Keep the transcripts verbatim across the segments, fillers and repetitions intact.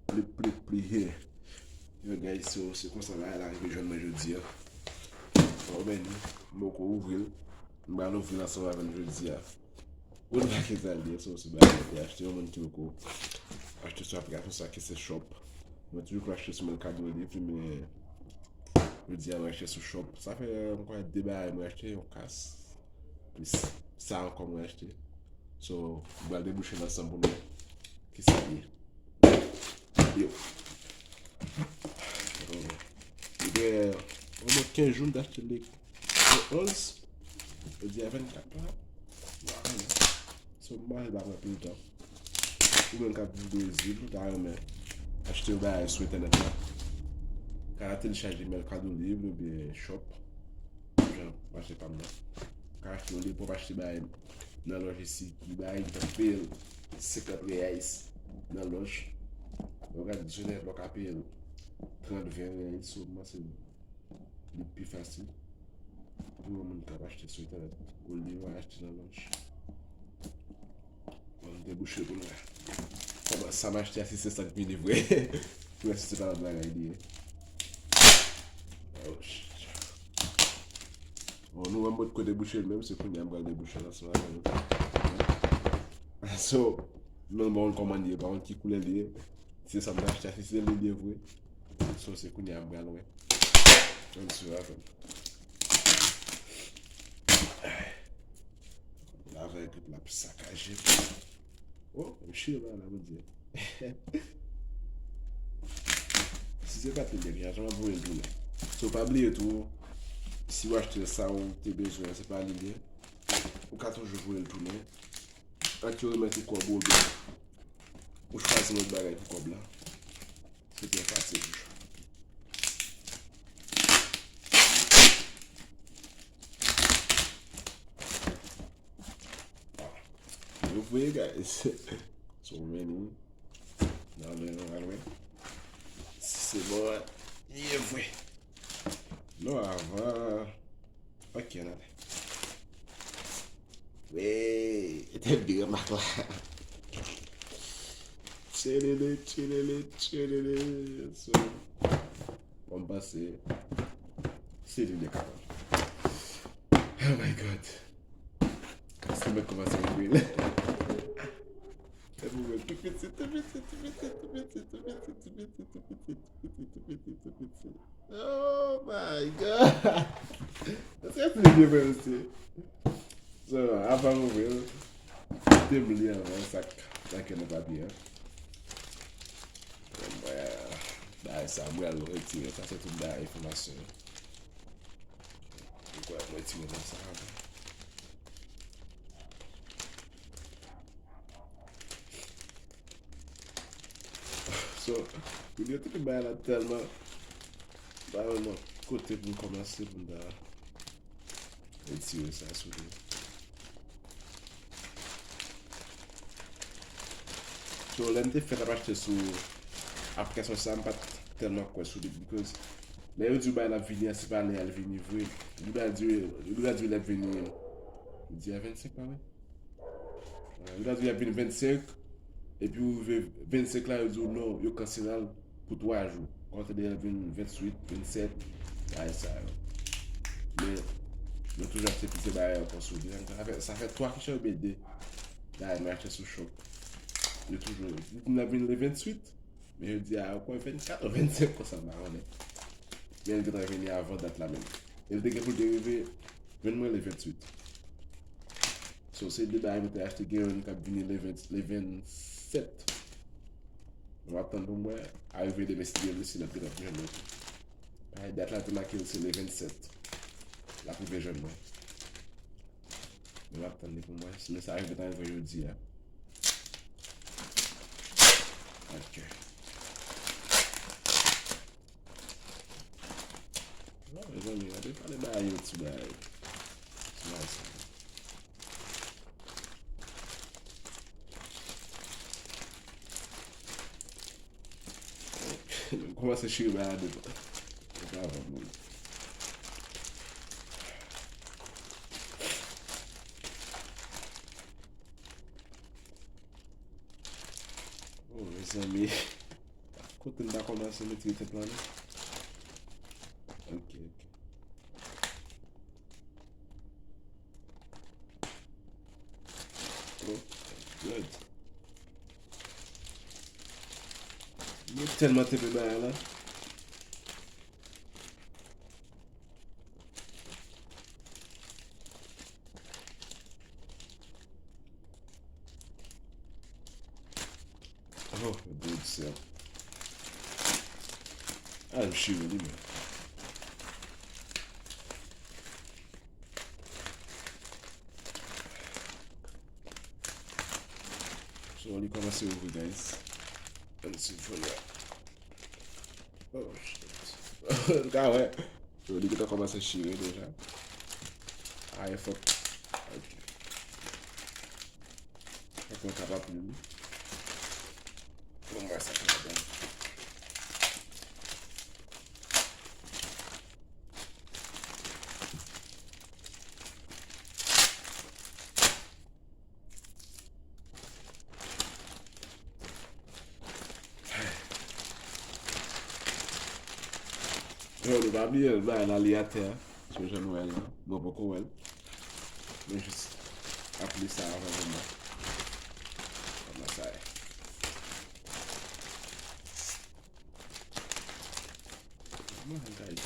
Pli, pli, pli, he. Yo, guys, so, se konsa bagay la rive jwenn mwen jodi a. Bon, men, m poko ouvri l. M pral ouvri l ansanm avè n jodi a. Bon, nou pa gen sa l ye, so, se bagay mwen te achte, yon moun ki poko achte sou aplikasyon sa ki se Shop. Mwen toujou konn achte sou Mercado Libre, men jodi a mwen achte sou Shop. Sa fè, m kwè, de bagay mwen achte, yon kas. Plis sa ankò mwen achte. So, m pral debouche l ansanm pou nou wè kisa l ye. Yo. Li gen omwen kenz jou m t achte li. Onz. Jodi a vennkat la. Wow. So, m pa pran pil tan. Ou menm k ap viv Brezil, ou ta renmen achte yon bagay sou entènèt la, ka telechaje Mercado Libre oubyen Shop. Jan mache pa m nan. Ka achte yon lepòp, achte bagay nan lòj isi. Li bay, li t ap peye l senkant reais nan lòj. Lè w gade dizonè, lè w ka peye l trant, ven reais, so, m panse li pi fasil pou yon moun k ap achte sou entènèt olye w al achte nan lòj. Bon, m debouche pou nou wè. Sa m, sa m achte a, si se sa k vini vre. Pou wè si se pa lòt bagay li ye. Oh, shit. Bon, nou wè m potko debouche l menm, se kounye a m pral debouche l ansanm avè nou. So, nou ba w kòman li ye, pa kont ki koulè li ye. Si se sa m te achte a, si se li li ye vre. So, se kounye a m pral wè. Ann swiv avè m. Lavè grip la ap sakaje. Oh, m chire bagay la, Bondye. Si se pa t li, depi a, jan m ap voye l tounen. So, pa bliye tou, si w achte sa ou te bezwen, se pa li li ye, ou ka toujou voye l tounen. Ant yo remèt ou kòb ou, oubyen ou chwazi yon lòt bagay pou kòb la. Se byen fasil. Yo vre, guys. So many. Nan men nou, nan men. Si se bon, ye vre. Non, avan. Ok, ann ale. Wey, te vire mak la. Tchelele, tchelele, tchelele. So, bon, m panse se li de kapab. Oh my God. Kòm si mwen kòmanse ouvri l. Fè pou mwen tou pitit, tou pitit, tou pitit, tou pitit, tou pitit, tou pitit, tou pitit, tou pitit, tou pitit, tou pitit, tou pitit, tou pitit. Oh my God! Èske se li vre, mesye? So, avan m ouvri l, kite m li anvan sa k lakè nan papye a. Bon, bagay sa, mwen al retire. Sa se tout bagay enfòmasyon yo. Mwen kwè mwen retire nan sa avan. So, kounye a tout bagay la tèlman, pa vrèman kote pou m kòmanse pou m ta retire sa sou li. So, lè m te fèk ap achte sou aplikasyon sa, m pa t tèlman kwè sou li, because lè yo di w bagay la ap vini an, se pa lè a l vini vre. Li pral di, li pral di w lè ap vini, li di a vennsenk, pa vre? Yo ta di l ap vin vennsenk, epi ou rive vennsenk la, yo di w non, yo kansèl l pou twa jou. Kontre de l vin venntuit, vennsèt, bagay sa yo. Men, yo toujou achte plizyè bagay ankò sou li. Sa fè, sa fè twa kichòy oubyen de bagay mwen achte sou Shop. Yo toujou, yo di l ap vin le venntuit, men yo di a ankò vennkat ou vennsenk konsa, m pa konnen. Men l gentan vini avan dat la menm. E l te gen pou l te rive jwenn mwen le venntuit. So, se de bagay mwen te achte, gen youn k ap vini le ven, le vennsèt. Mwen ap tann pou m wè, arive demen si Dye vle, si l ap gentan jwenn mwen tou. Paske dat la te make l se le vennsèt. L ap rive jwenn mwen. Men m ap tann li pou m wè. Men sa gentan rive jodi a. Ok. Non, mezanmi, gade pale bagay yo ti bagay. Ti bagay sa. Kòmanse chire bagay la devan. Devan avan moun. Oh, mezanmi. Kote m ta kòmanse, m retire tèt la non. Ok, ok. Oh, good. Mwen tèlman tepe bagay la. Oh, good sir. Ah, m chire li menm. So, li kòmanse ouvri, guys. Ann si fè l. Oh, shit. Ou ka wè. So, li gentan kòmanse chire deja. Ay, fòk. Ok. Fòk mwen kapab li. Bon, mwen sa fè ladan. Yo, nou pa bliye l, bagay la li atè a. Sou jan nou wè l lan. Mwen poko wè l. Mwen jis aple sa avan mwen. Kòman sa ye? Kòman sa ye?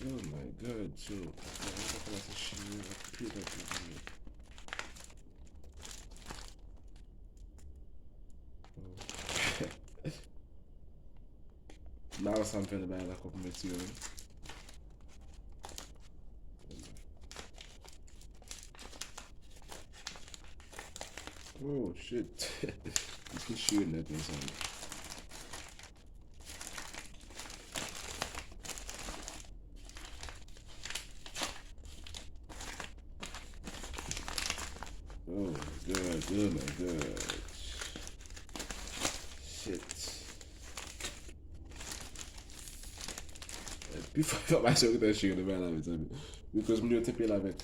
Oh my God, so, mwen sa kòmanse chire anpil, anpil, anpil. Nan sa m fè nan bagay la kòp mèt yo wi. Oh shit. Li te chire nèt mezanmi. Oh my God, oh my God. Shit. Pi fò enfòmasyon ki te chire nan bagay la, mezanmi. Because moun yo te peye l avèk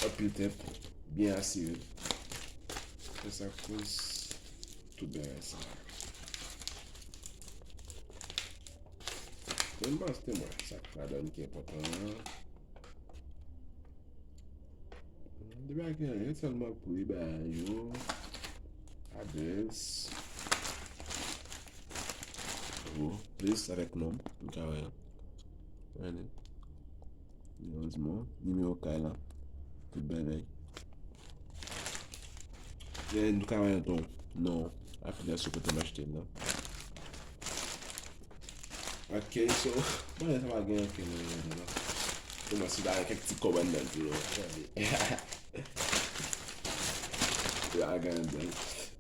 anpil tèt, byen asire. Se sa k koz tout bagay sa. Men m panse mwen, sa k ladan ki enpòtan an. Depi ak anyen sèlman pou li bagay yo. Adrès. Oh, plis avèk non m. M ka wè. Gade. Malèrezman, nimewo kay la. Tout bagay. Gen nou ka wè yon ton non afilyasyon kote m achte l nan. Ok, so, mwen sa pa gen anpil nan yon nan. Kòmanse ba kèk ti kòb anndan tou. Yo a gen anndan.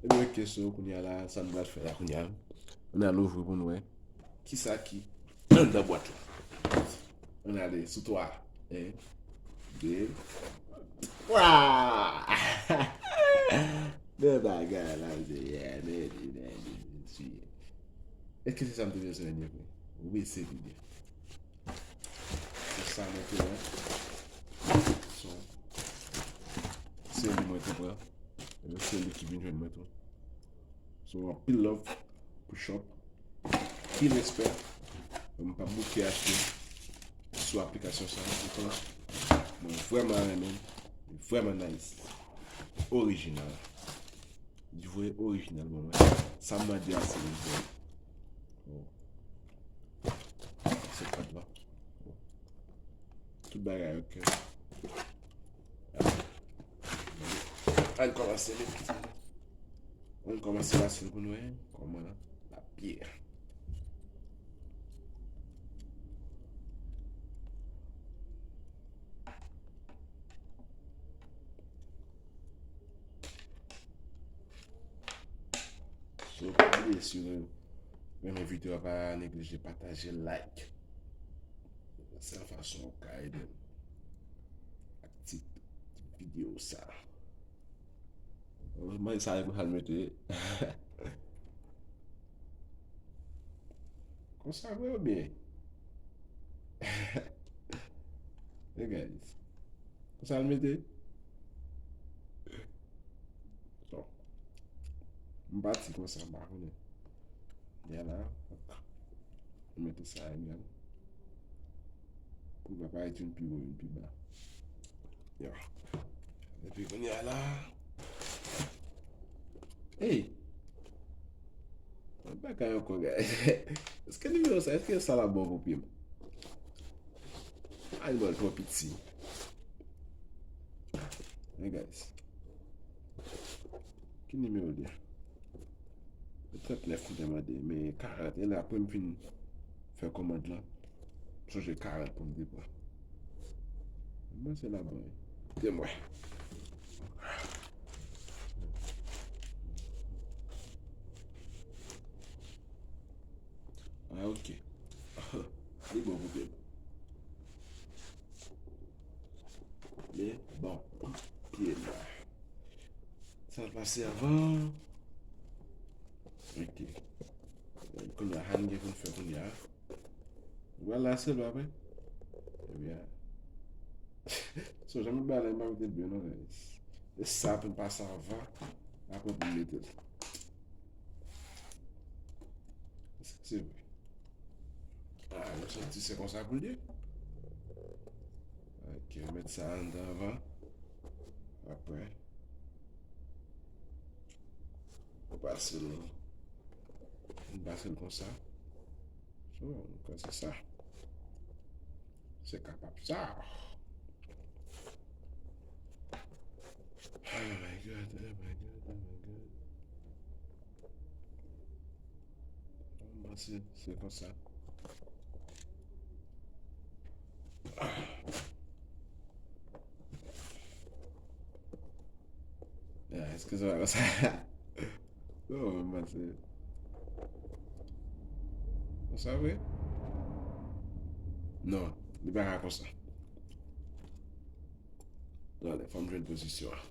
Ebyen, ok, so, kounye a la, sa nou pral fè la kounye a. Nou al ouvri pou nou wè. Kisa ki anndan bwat la? Ann ale sou twa. En, de. Wa! Men bagay la, se, yeah, men li, men li, men li. Èske se sa m te bezwen an vre? Wi, se li. Se sa mwen te wè. So, se li mwen te pran. Ebyen, se li ki vin jwenn mwen tou. So, anpil love pou Shop. Anpil respè. M p ap bouke achte sou aplikasyon sa. Because mwen vrèman renmen l. Li vrèman nice. Orijinal. Li vre orijinal, bon, mwen. Sa m mande a se li vre. Oh. Se kat la. Tout bagay ok. Ann kòmanse met. Ann kòmanse pase l pou nou wè kòman l ap ye. So, pa bliye, si w renmen videyo a, pa neglije pataje, like. Sèl fason w ka ede m ak ti, ti videyo sa. Mwen sa e pou sa l mete. Konsa vre oubyen? Hey guys. Sa l mete? Bon. M pati konsa, m pa konnen. Yè la, m mete sa egal. Pou l pa parèt youn pi wo, youn pi ba. Yo. Epi kounye a la. Hey! Yon bagay ankò, guys. Èske nimewo sa, èske sa la bon pou pye m? Ay, bon, twò piti. Men, guys. Ki nimewo li a? Trannèf m te mande, men karant. E la, apre m fin fè kòmand lan, m sonje karant pou m te pran. Mwen se la bon. Te mwen. Ah, ok. Li bon pou pye m. Men, bon, pye m la. Sa l pase avan. Ok. Kounye a, sa n gen pou n fè kounye a? Ou pral lase l apre? Ebyen. So, jan m ba la, m pa mete l byen, non, guys. E sa pou m pase avan. Apre pou m mete l. Eskize mwen. Ah, nou santi se konsa pou l ye. Ok, met sa anndan avan. Apre, nou pase l, nou pase l konsa. So, nou pase sa. Se kapab sa. Oh my God, oh my God, oh my God. Bon, se, se konsa. Ya, eskize mwen, konsa. Non, mwen panse. Konsa vre? Non, li pa ka konsa. Tande, fò m jwenn pozisyon an.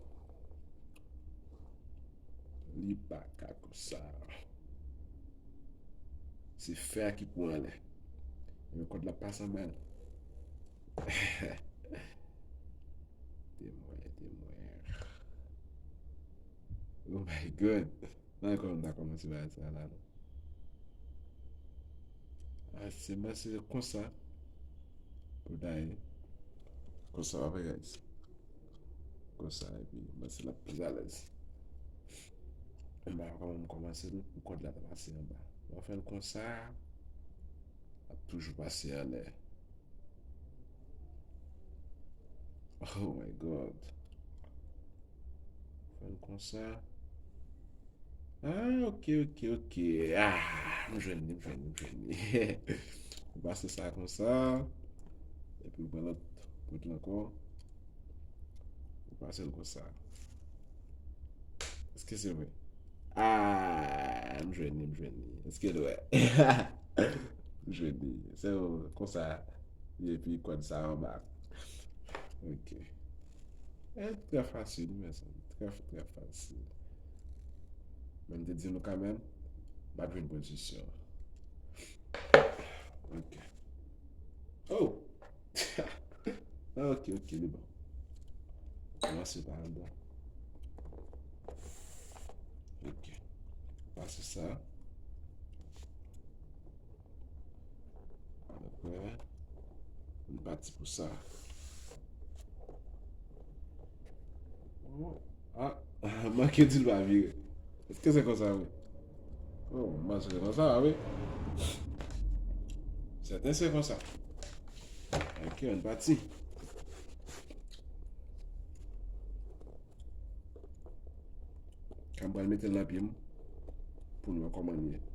Li pa ka konsa. Se fè a ki pou anlè. Men kòd la pase anba l. Temwen, temwen. Oh my God. Nan kòman m ta kòmanse bagay sa la, non? Ah, se, mwen se konsa pou ta ye. Konsa, w ap wè, guys. Konsa, epi mwen se l ap plis alèz. M pa kòman m kòmanse l pou kòd la ta pase anba. Mwen fè l konsa, l ap toujou pase anlè. Oh my God. Fè l konsa. Ah, ok, ok, ok. Ah, m jwenn li, m jwenn li, m jwenn li. Ou pase sa konsa. Epi ou pran lòt bout la ankò. Ou pase l konsa. Eskize mwen. Ah, m jwenn li, m jwenn li. Èske l wè? M jwenn li. Se konsa. Epi kòd sa anba. Ok. E trè fasil, mezanmi. Trè, trè fasil. Men m te di nou kanmenm, m ap jwenn pozisyon. Ok. Oh! Ah, ok, ok, li bon. Kòmanse pa anndan. Ok. Pase sa. Apre, nou pati pou sa. Oh, ah, manke di l pa vire. Èske se konsa, wi? Oh, m panse se konsa, wi. Sèten se konsa. Ok, ann pati. Kan m pral mete l nan pye m pou n wè kòman l ye.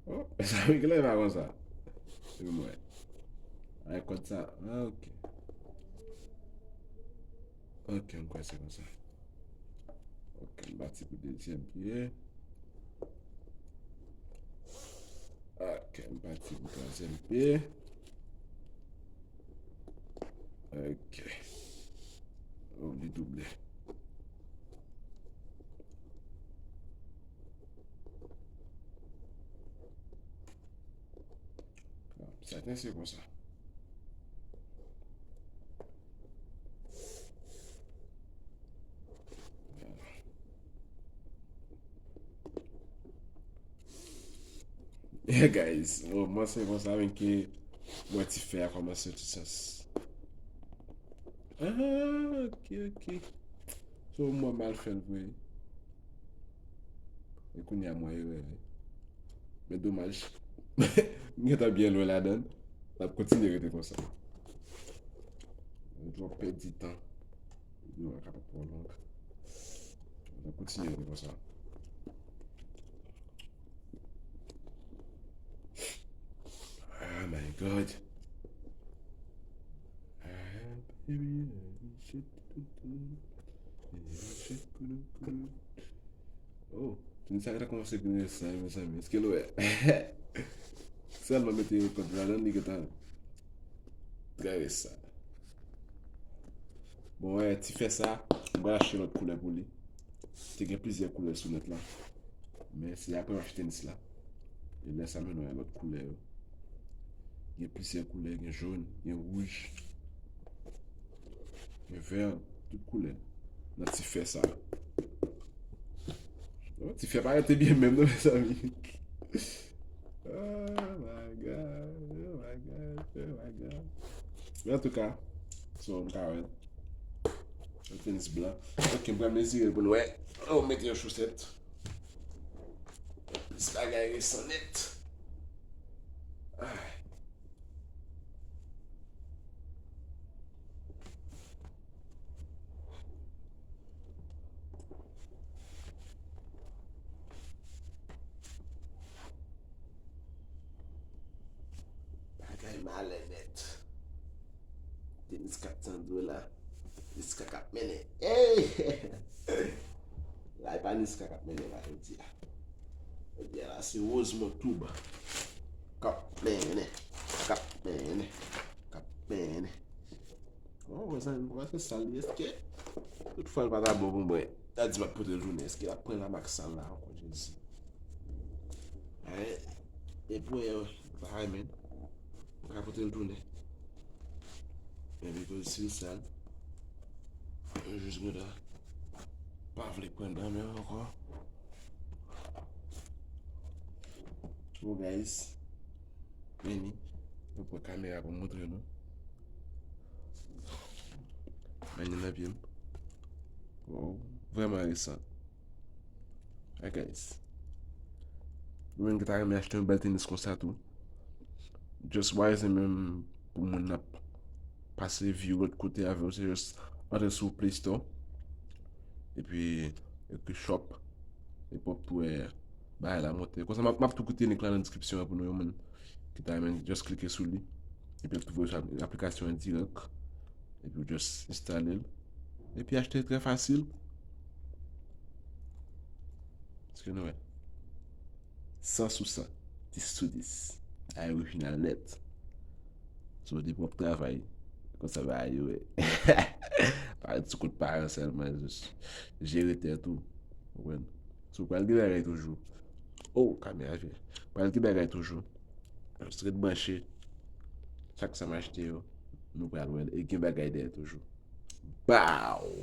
Oh, sa regle pa konsa. Se mwen. Ay, kòd sa. Ah, ok. Ok, m kwè se konsa. Ok, m pati pou dezyèm pye. Ok, m pati pou twazyèm pye. Ok. double. Sèten se konsa. Yeah, guys, bon, mwen se konsa menm ke mwen ti fè a kòmanse tout sans. Ah, ok, ok. So, mwen mal fè l vre. E kounye a mwen erè. Men domaj. M gentan byen lwen ladan l. L ap kontinye rete konsa. Mwen twò pèdi tan. Videyo a kapab twò long. Mwen kontinye rete konsa. Oh my God. Ah, baby, shit. Shit. Oh, Tony sa gentan kòmanse grenn sa, mezanmi. Èske nou wè? Sèlman mete rekòd la, li gentan travèse sa. Bon, wè, ti fè sa, m pral achte lòt koulè pou li. Te gen plizyè koulè sou nèt la. Men se apre m achte tenis la. E lè sa m jwenn lòt koulè yo. Gen plizyè koulè, gen jòn, gen wouj, gen vè, tout koulè. Nan ti fè sa. Oh, ti fè pa rete byen menm non, mezanmi. Oh my God, oh my God, oh my God. Men antouka, so m ka wè. Yon tenis blan. Ok, m pral mezire l pou n wè. Oh, mete yon chosèt. Plis bagay resan nèt. Ah. Bagay malè nèt. Tenis kat san dola. Niska k ap mennen. Ey! La, e pa Niska k ap mennen la, jodi a. Jodi a la, se Rosemond Toub k ap mennen. K ap mennen. K ap mennen. Oh, mezanmi, m panse sa li, èske tout fwa l pa ta bon pou mwen? Sa di m ap pote l tounen, èske l ap pran la mak sal la ankò, Jezi? Ay, e pou yo, pa renmen. M ka pote l tounen. Men bikoz si l sal, yo jis gentan pa vle pran nan men ankò. Bon, guys, men li, mwen pran kamera pou m montre nou. Men li nan pye m. Wow, vrèman resan. Hey guys. Mwen menm ki ta renmen achte yon bèl tenis konsa tou. Just wise menm pou moun n ap pase vi lòt kote avè w, se just antre sou Play Store. Epi ekri shop. Epi w ap tou wè bagay la monte. Konsa m ap, m ap tou kite link la nan description an pou nou, yon moun ki ta renmen just klike sou li. Epi l ap tou voye sou aplikasyon an dirèk. Epi w just enstale l. Epi achte trè fasil. Èske nou wè? San sou san. Dis sou dis. Ay orijinal nèt. So, depi w ap travay, konsa bagay yo ye. Pa ret sou kont paran sèlman, jis jere tèt ou. Konprann? So, pral gen bagay toujou. Oh, kamera vye. Pral gen bagay toujou. Jis ret branche. Chak sa m achte yo, nou pral wè l. E gen bagay dèyè toujou. Bow!